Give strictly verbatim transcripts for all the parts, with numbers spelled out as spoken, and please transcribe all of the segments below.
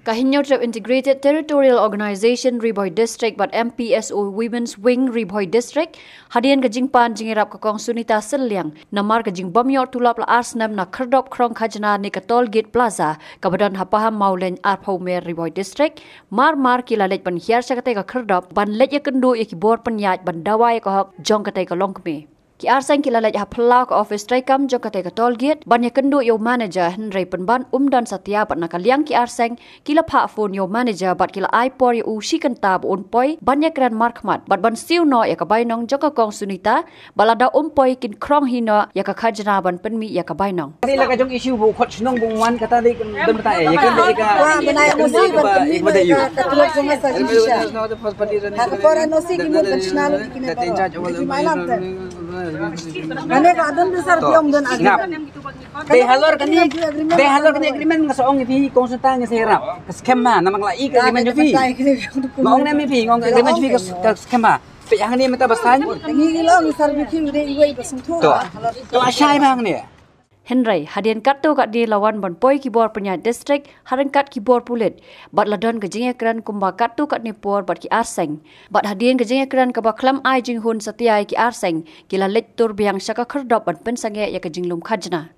Ka Hynñiewtrep Integrated Territorial Organization Ri Bhoi District bad M P S O Women's Wing Ri Bhoi District, hadien ka jingpan jingïarap ka Kong Sunita Sylliang namar ka jingbym ïoh tulop la ar snem na khyrdop khrong khajna ne ka Toll Gate Plaza kaba don ha Paham Mawlein, Arphew Mer, Ri Bhoi District, mar mar ki la leit ban hiar sha katei ka khyrdop ban leit ïakynduh ïa ki bor pynïaid ban dawa ïa ka hok jong katei ka longkmie. Ki ar seng ki la leit ha phyllaw ka office treikam jong katei ka Toll Gate ban ïakynduh ïa u manager, hynrei pynban um don satia bad na ka liang ki ar seng ki la phah phone ïa u manager bad ki la ai por ïa u shi kynta ba un poi ban ïakren markhmat bad ban siew noh ïa ka bainong jong ka Kong Sunita, bad lada um poi kin khrong hi noh ïa ka khajna ban pynmih ïa ka bainong. Ka dei la ka jong issue ba u khot shnong ba u wan, kata dei ka dei mynta, eh, ïa ka dei ka. Wa, bnai N O C ban pynmih ka, ka tulop jong nga sa jingshisha. Ha ka por N O C ki mut ban shna lut ïa kine baroh. Ki mailam te. Mane ka don bishar ki ong don agreement. Te halor kane, te halor kane agreement nga sa ong ïa phi, Kong Sunita, nga sa ïarap. Ka skhem ma, namar nga la ïohi ka agreement jong phi. Nga ong ne ïa phi, nga ong agreement jong phi ka, ka skhem ma. Peit hangne mynta ba sign. Ngi ngi long sar bi ki u dei iwei ba sngewthuh. To. Ka la shai ba hangne. Hynrei hadien katto katne la wan ban poi ki bor pynïaid district ha ryngkat ki bor pulit, bad la don ka jingïakren kumba katto katne por bad ki ar seng. Bad hadien ka jingïakren kaba khlem ai jinghun satia ïa ki ar seng, ki la leit tur biang sha ka khyrdop ban pynsangeh ïa ka jinglum khajna.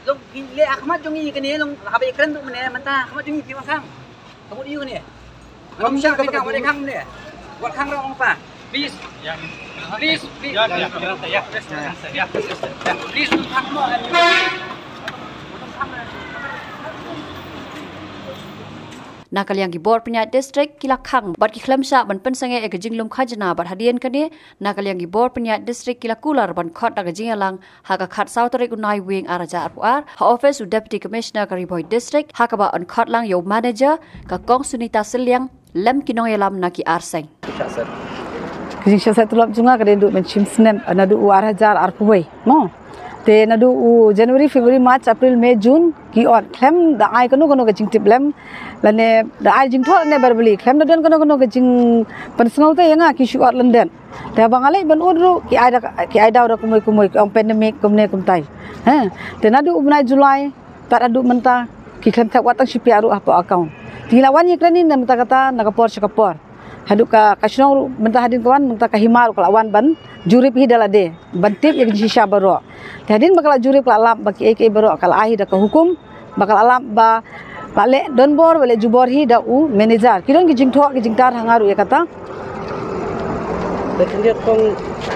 Long phi leh ha khmat jong ngi kane, long haba i kren tu mynne, mynta ha khmat jong ngi phi wan khang. Ka mut ïu kane. Long sha kane ka wan khang mynne. Wan khang rong pa. Please. Please, please. Please, long khang mo. Na ka liang ki bor pynïaid district ki la khang bad ki khlem shah ban pynsangeh ïa ka jinglum khajna, bad hadien kane na ka liang ki bor pynïaid district ki la kular ban khot da ka jingïalang ha ka khatsaw tarik u Naiwieng ar hajar arphew ar ha office u Deputy Commissioner ka Ri Bhoi District, ha kaba yn khot lang ïa u manager, ka Kong Sunita Sylliang, lem ki nongïalam na ki ar seng. Ka jingshah seh tulop jong nga ka dei naduh mynshem snem, naduh u ar hajar arphew wei mo. Te naduh u January, February, March, April, May, June ki ot khlem da ai kano kano ka jingtip lem lane da ai jingthoh lane verbally, khlem da don kano kano ka jingpynsngew te ïa nga ki shu ot lyndet. Te haba nga leit ban ud ruh ki ai da, ki ai daw da kumoi kumoi, ki ong pandemic kumne kumtai. He. Te naduh u bnai July tad haduh mynta ki khlem thep wat tang shi pyiar ruh hapoh account. Te ngi la wan ïakren hi na mynta kata na ka por sha ka por. Haduh ka, ka shnong ruh mynta hadien ka wan, mynta ka hima ruh ka la wan ban jurip hi da lade ban tip ïa ka jingshisha baroh. Te hadien ba ka la jurip ka la lap ba kiei kiei baroh ka la ai hi da ka hukum, ba ka la lap ba la leh donbor, ba leh jubor hi da u manager. Ki don ki jingthoh ki jingtar ha nga ruh ïa kata. Te khyndiat kong,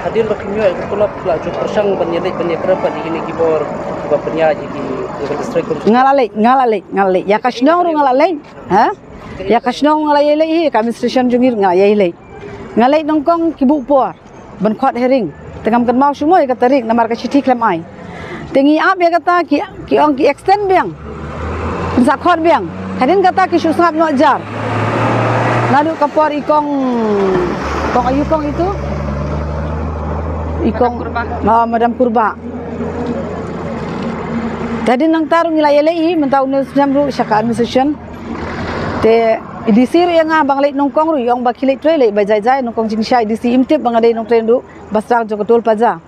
hadien ba kim ïoh ïa ka tulop la ju pyrshang ban ïaleit ban ïakren bad ïa kine ki bor ba pynïaid ïa ki, ïa ka district kum. Nga la leit, nga la leit, nga la leit. Ïa ka shnong ruh nga la leit. Ha? Ïa ka shnong nga la ïaleit hi, ka administration jong ngi ruh nga la ïaleit. Nga leit nyngkong ki buh por ban khot hearing. Te ngam kynmaw shuh mo ïa ka tarik namar ka shithi khlem ai. Te ngi ap ïa kata ki, ki ong ki extend biang. Kin sa khot biang. Hadien kata ki shu sngap noh jar. Naduh ka por i kong, kong aïu kong itu? I kong, Madam Kurbah. Ah, Madam Kurbah. Te hadien nangta ruh ngi la ïaleit hi, mynta une u snem ruh sha ka administration. Te i D C ruh ïa nga ba nga leit nyngkong ruh i ong ba khie leit trei leit ba jai jai, nyngkong jingshisha i D C im tip ba nga dei nongtrei naduh ba sdang jong ka toll plaza,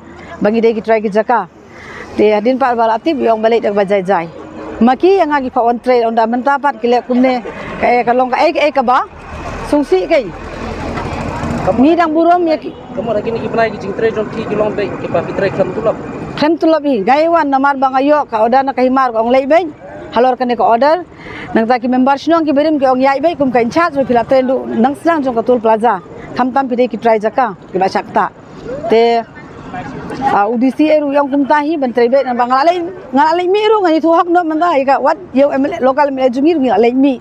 ba ngi dei ki trai ki jaka. Te hadien pat ba la tip i ong ba leit da kaba jai jai. Ma ki ïa nga ki phah wan trei, ynda mynta pat ki leh kumne, ka, eh, ka long kaei kaei kaba sngewsih keiñ. Ngi dang burom ïa ki. Ka mut ha kine ki bnai ki jingtrei jong phi ki long beit kiba phi trei khlem tulop? Khlem tulop hi. Nga ïa wan namar ba nga ïoh ka order na ka hima ruh ka ong leit beit halor kane ka order. Nangta ki member shnong ki barim ki ong ïaid beit kum ka in charge ba phi la trei naduh nang sdang jong ka toll plaza. Khamtam phi dei ki trai jaka kiba shah ktah. Te, ah, u D C ruh i ong kumta hi ban trei beit, namar nga la leit, nga la leit mih ruh, nga ïathuh hok noh mynta ïa ka wat ïa u M L A, local M L A jong ngi ruh ngi la leit mih.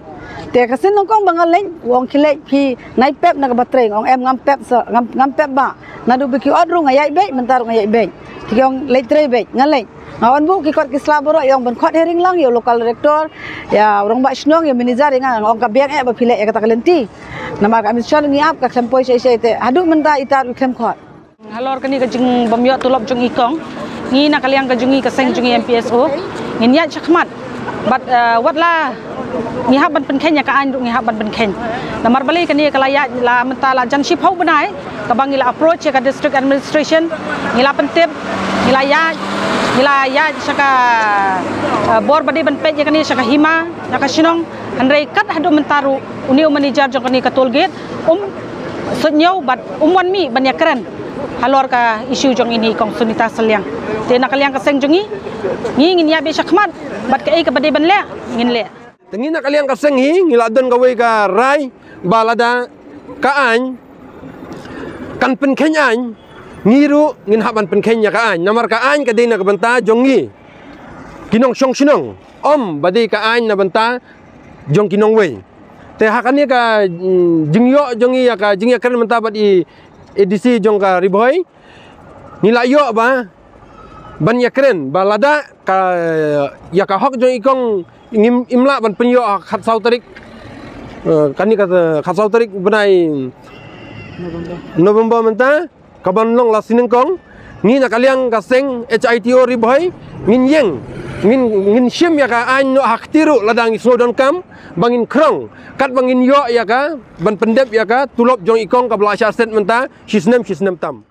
Te ka sien nyngkong ba nga leit, u ong khie leit phi nai pep na kaba trei, nga ong em ngam pep sa, ngam, ngam pep ba. Naduh ba ki ot ruh nga ïaid beit, mynta ruh nga ïaid beit. Te ki ong leit trei beit, nga leit. Nga wan buh ki kot ki sla baroh, ïa ong ban khot hearing lang ïa u local director, ïa u rangbah shnong, ïa u manager, ïa nga, nga ong ka biang eh ba phi leh ïa kata ka lynti. Namar ka Amichar ngi ap ka khlem poi shai shai te. Haduh mynta ita ruh khlem khot. Halor kane ka jingbym ïoh tulop jong i kong, ngi na ka liang ka jong ngi ka seng jong ngi M P S O, ngin ïaid shakhmat. Bad, eh, wat la ngi hap ban pynkheiñ ïa ka aiñ ruh ngi hap ban pynkheiñ. Namar balei kane ka la ïaid la mynta la jan shiphew bnai kaba ngi la approach ïa ka district administration, ngi la pyntip, ngi la ïaid, ngi la ïaid sha ka, eh, bor ba dei ban peit ïa kane sha ka hima na ka shnong. Hynrei kat haduh mynta ruh une u manager jong kane ka toll gate um suidñiew bad um wan mih ban ïakren halor ka issue jong ine i kong Sunita Sylliang. Te na ka liang ka seng jong ngi, ngi ngin ïaid beit shakhmat bad kaei kaba dei ban leh ngin leh. Te ngi na ka liang ka seng hi ngi la don kawei ka rai ba lada ka aiñ kan pynkheiñ aiñ, ngi ruh ngin hap ban pynkheiñ ïa ka aiñ. Namar ka aiñ ka dei na ka bynta jong ngi ki nongshong shnong, ym ba dei ka aiñ na bynta jong ki nongwei. Te ha kane ka, mm, jingïoh jong ngi ïa ka jingïakren mynta bad i A D C jong ka Ri Bhoi, ngi la ïoh ba ban ïakren ba lada ka, ïa ka hok jong i kong ngim, im lah ban pynïoh ha khatsaw tarik, eh, kane ka khatsaw tarik bnai November mynta, kaban long la sien nyngkong, ngi na ka liang ka seng H I T O Ri Bhoi ngin ïeng, ngin, ngin shim ïa ka aiñ noh ha kti ruh lada ngi sngew donkam ba ngin khrong katba ngin ïoh ïa ka ban pyndep ïa ka tulop jong i kong kaba la shah set mynta shi snem shi snem tam.